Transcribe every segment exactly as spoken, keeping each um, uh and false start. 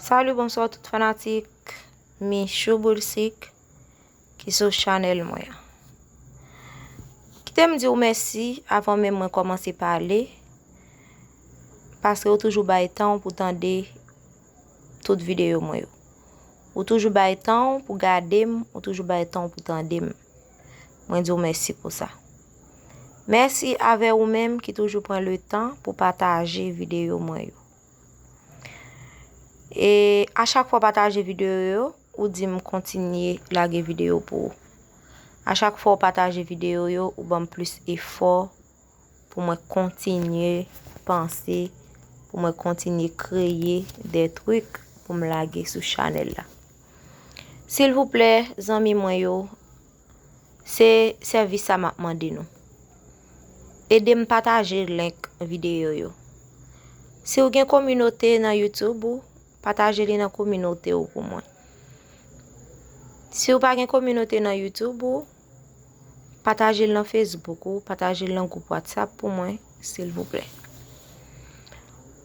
Salut, bonsoir tout fanatik Michou Boulsik ki sou chanèl mwen an. Kite m di w mèsi avan menm mwen kòmanse pale, paske ou toujou bay tan w pou tande tout videyo mwen yo. Ou toujou bay tan w pou gade m, ou toujou bay tan w pou tande m. Mwen di w mèsi pou sa. Mèsi avè ou menm ki toujou pran le tan pou pataje videyo mwen yo. E a chak fwa w pataje videyo yo, ou di m kontinye lage videyo pou ou. A chak fwa w pataje videyo yo, ou ban m plis efò pou mwen kontinye panse, pou mwen kontinye kreye de trik pou m lage sou chanèl la. Silvouplè, zanmi mwen yo, se sèvis sa m ap mande nou. Ede m pataje link videyo yo. Si w gen kominote nan YouTube ou, pataje li nan kominote w pou mwen. Si w pa gen kominote nan YouTube ou, pataje l nan Facebook ou, pataje l nan gwoup WhatsApp pou mwen, silvouplè.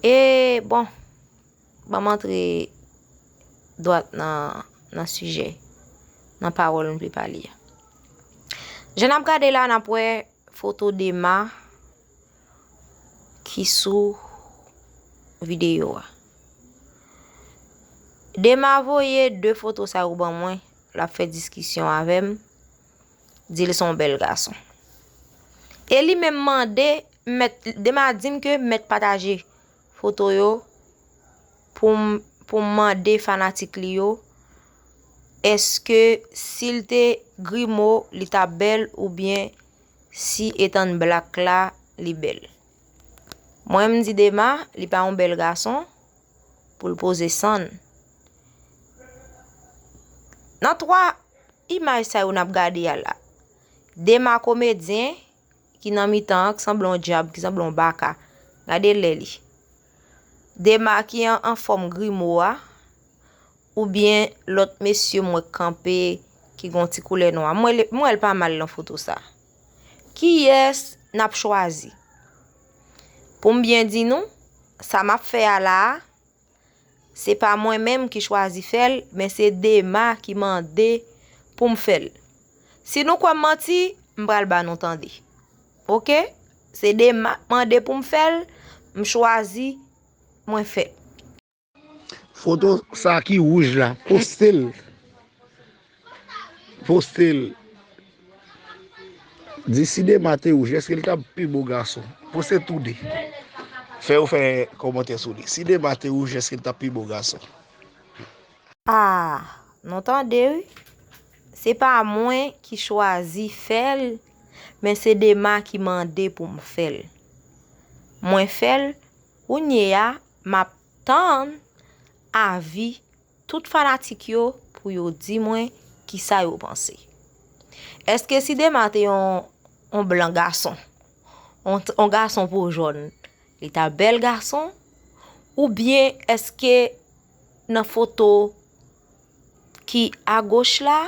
E, bon, ban m antre dwat nan, nan sijè, nan pawòl m vle pale a. Jan n ap gade la, n ap wè foto Dema ki sou videyo a. Dema voye de foto sa yo ban mwen, l ap fè diskisyon avè m, di l se yon bèl gason. E li menm mande, mèt, Dema di m ke mèt pataje foto yo pou m, pou m mande fanatik li yo, èske si l te grimo, li t ap bèl, oubyen si etan blak la, li bèl. Mwen, m di Dema, li pa yon bèl gason pou l poze sann. Nan twa imaj sa yo n ap gade a la, Dema komedyen ki nan mitan an, ki sanble yon dyab, ki sanble yon baka. Gade lè li. Dema ki an, anfòm grimo a, oubyen lòt mesye m wè k kanpe ki gen yon ti koulè nwa. M wè l, m wè l pa mal nan foto sa. Kiyès n ap chwazi? Pou m byen di nou, sa m ap fè a la a, se pa mwen menm ki chwazi fè l, men se Dema ki mande pou m fè l. Si nou kwè m manti, m pral ba nou tande. Oke? Se Dema k mande pou m fè l, m chwazi, mwen fè l. Foto sa ki wouj la, poste l. Poste l. Di si Dema te wouj, èske l t ap pi bo gason? Poste tou de. Fè yo fè kòmantè sou li. Si Dema te wouj, èske l t ap pi bo gason? Ah, nou tande wi. Se pa mwen ki chwazi fè l, men se Dema ki mande pou m fè l. Mwen fè l, kounye a, m ap tann avi tout fanatik yo pou yo di mwen kisa yo panse. Èske si Dema te yon, yon blan gason, yon, yon gason po jòn, li ta bèl gason? Oubyen èske nan foto ki agoch la,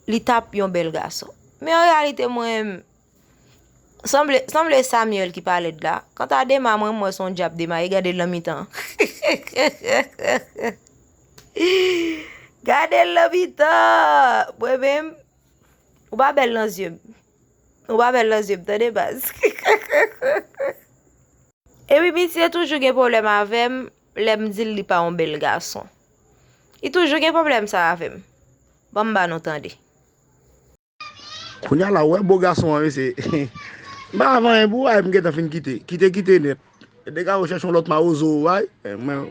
li t ap yon bèl gason? Men an reyalite mwen, Sanble, sanble Samuel ki pa lèd la. Kanta Dema, mwen, m wè se yon dyab Dema ye, gade l nan mitan. Gade l nan mitan! Mwen menm, ou pa bèl nan zye m. Ou pa bèl nan zye m, tande baz. Epi misye toujou gen pwoblèm avè m, lè m di l li pa yon bèl gason. Li toujou gen pwoblèm sa avè m. Ban m ba nou tande. Kounye a la, ou wè bo gason an, mesye. M pa vanyen pou w, ay, m gentan fin kite. Kite, kite nèt. Dega ou chèche yon lòt mawozo, ay. Mwen,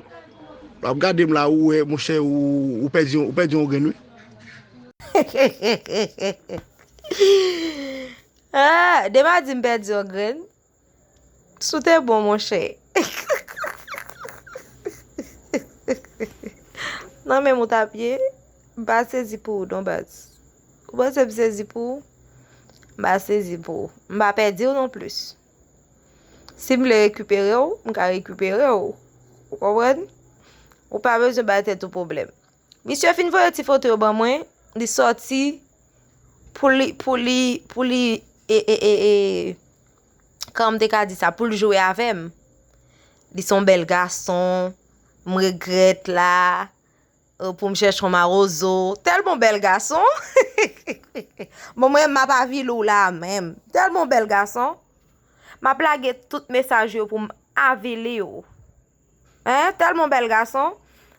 w ap gade m la, ou wè, monchè, ou, ou pèdi, ou pèdi yon grenn, wi. Ah, Dema di m pèdi yon grenn. Si w te bon, monchè. Nan menm ou t ap ye, m pa sezi pou ou non, baz. Ou panse m sezi pou ou? M pa sezi pou ou. M pa pèdi w non plis. Si m vle rekipere w, m ka rekipere w. Ou konprann? Ou pa bezwen bay tèt ou pwoblèm. Misye fin voye ti foto yo ban mwen, li sòti pou li, pou li, pou li, e, e, e, e, kòman m te ka di sa, pou l jwe avè m. Li se yon bèl gason, M regrèt la, euh, pou m chèche yon mawozo. Tèlman bèl gason. Bon, mwen, m ap avili w la menm. Tèlman bèl gason. M ap lage tout mesaj yo pou m avili w. Hein? Tèlman bèl gason.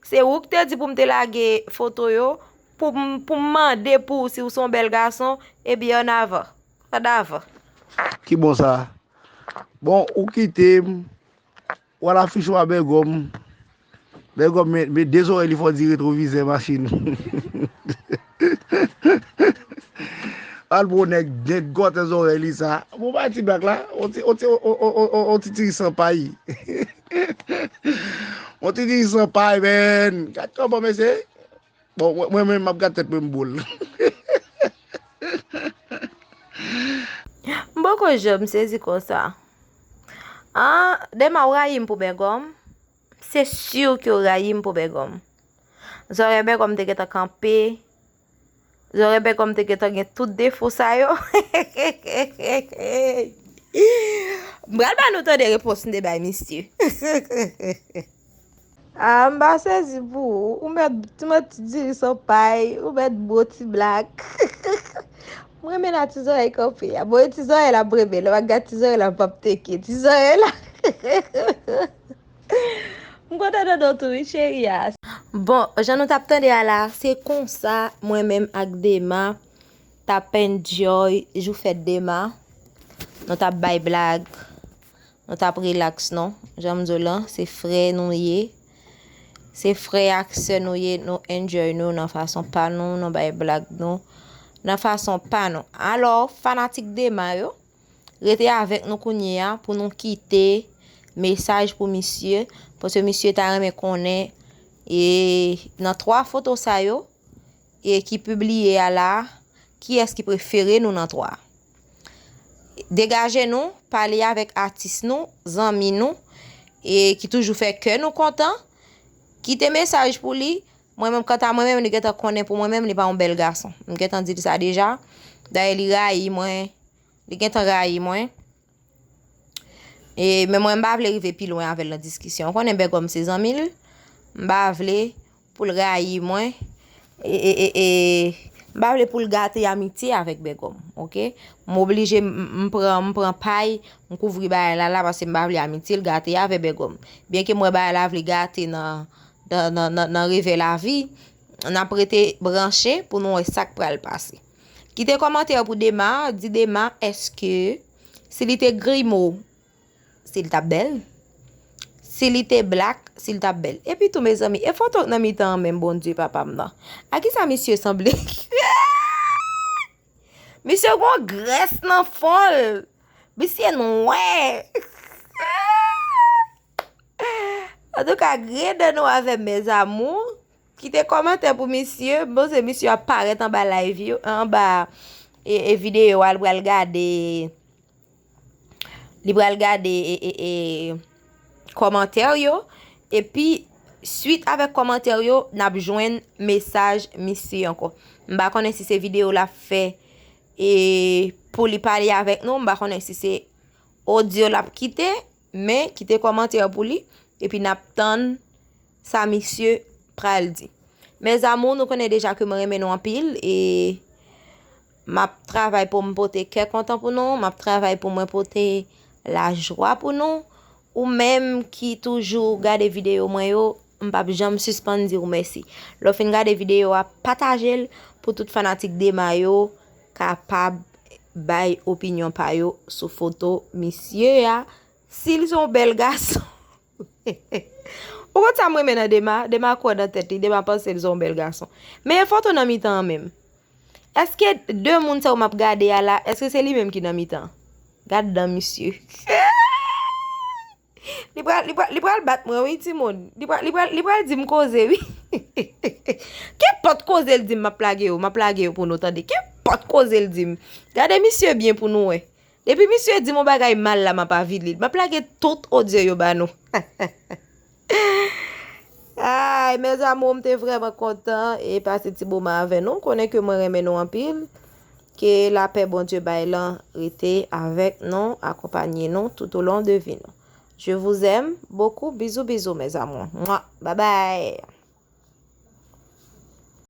Se ou ki te di pou m te lage foto yo, pou m, pou m mande pou ou si w se yon bèl gason, ebyen, ann avan. Ann avan. Ki bon sa? Bon, ou kite m, w al afiche w a Bègòm. Bègòm, men, men de zòrèy li fò di retwovizè machin. Al bon nèg, nèg gòtè zòrèy li sa. Bon, pa ti blak la, on ti, on ti, on, on, on, on, on ti tiri san pay. On ti tiri san pay, men. Gad kòman mesye. Bon, mwen, mwen menm, m ap gad tèt mwen, m bo l. M poko janm sezi konsa. Ah, Dema, ou rayi m pou Bègòm? Se si ke w rayi m pou Bègòm. Zòrèy Bègòm te gentan kanpe. Zòrèy Bègòm te gentan gen tout defo sa yo. M pral ba nou tande repons m te bay misye. Ah, m pa sezi pou ou. Ou mèt, ou mèt diri san pay, ou mèt bo ti blak. M renmen la ti zòrèy kanpe a. Bon, e ti zòrèy la m renmen. Lè m ap gad ti zòrèy la, m p ap teke. Ti zòrèy la. M kontan tande w tou, wi, cheri a. Bon, jan nou t ap tande a la, se konsa mwen menm ak Dema t ap enjoy jou fèt Dema. Nou t ap bay blag. Nou t ap rilaks non. Jan m di w lan, se frè nou ye. Se frè ak sè nou ye, nou enjoy nou nan fason pa nou, nou bay blag nou nan fason pa nou. Alò, fanatik Dema yo, rete avèk nou kounye a pou nou kite mesaj pou misye, paske misye ta renmen konnen, e nan twa foto sa yo, e ki pibliye a la, kiyès ki prefere nou nan twa. Degaje nou, pale avèk atis nou, zanmi nou, e ki toujou fè kè nou kontan. Kite mesaj pou li. Mwen menm, kanta mwen menm, li gentan konnen pou mwen menm, li pa yon bèl gason. M gentan di l sa deja. Dayè, li rayi mwen. Li gentan rayi mwen. E, men mwen, m pa vle rive pi lwen avè l nan diskisyon. Ou konnen Bègòm se zanmi l. M pa vle pou l rayi mwen. E, e, e, e, m pa vle pou l gate amitye avèk Bègòm, oke? M oblije, m, m pran, m pran pay, m kouvri bagay la la, paske m pa vle amitye l gate avè Bègòm. Byenke m wè bagay la vle gate nan, nan, nan, nan, nan revè lavi, n ap rete branche pou nou wè sa k pral pase. Kite kòmantè pou Dema, di Dema, èske si li te grimo, si l t ap bèl? Si li te blak, si l t ap bèl? Epi tou, mezanmi, e foto k nan mitan an menm, Bondye papa m nan? A kisa misye sanble? Misye gon grès nan fon l. Misye nwè. Antouka, grenn nou avè m, mes amours. Kite kòmantè pou misye. M panse misye ap parèt anba live yo, anba e, e videyo a, l pral gade, li pral gade e, e, e, kòmantè yo. Epi, swit avèk kòmantè yo, n ap jwenn mesaj misye ankò. M pa konnen si se videyo l ap fè e pou li pale avèk nou. M pa konnen si se odyo l ap kite, men kite kòmantè pou li, epi n ap tann sa misye pral di. Mes amours, nou konnen deja ke mwen renmen nou anpil, e m ap travay pou m pote kè kontan pou nou, m ap travay pou mwen pote lajwa pou nou. Ou menm ki toujou gade videyo mwen yo, m p ap janm sispann di w mèsi. Lè w fin gade videyo a, pataje l pou tout fanatik Dema yo kapab bay opinyon pa yo sou foto misye a, si l se yon bèl gason. Ou konn sa m renmen nan Dema? Dema kwè nan tèt li, Dema panse l se yon bèl gason. Men e foto nan mitan an menm. Èske de moun sa yo m ap gade a la, èske se li menm ki nan mitan? Gad dan misye. Li pral, li pral, li pral bat mwen, wi, timoun. Li pral, li pral, li pral di m koze, wi. Kenpòt koze l di m, m ap lage yo, m ap lage yo pou nou tande. Kenpòt koze l di m. Gade misye byen pou nou wè. Depi misye di m yon bagay mal la, m ap avili l. M ap lage tout odyo yo ba nou. Ay, mes amours, m te vrèman kontan e pase ti moman avè nou. Konnen ke mwen renmen nou anpil. Ke lapè Bondye bay lan rete avèk nou, akonpaye nou tout au long de vi nou. Je vous aime beaucoup. Bisous, bisous, mes amours. Mouah. Bye bye.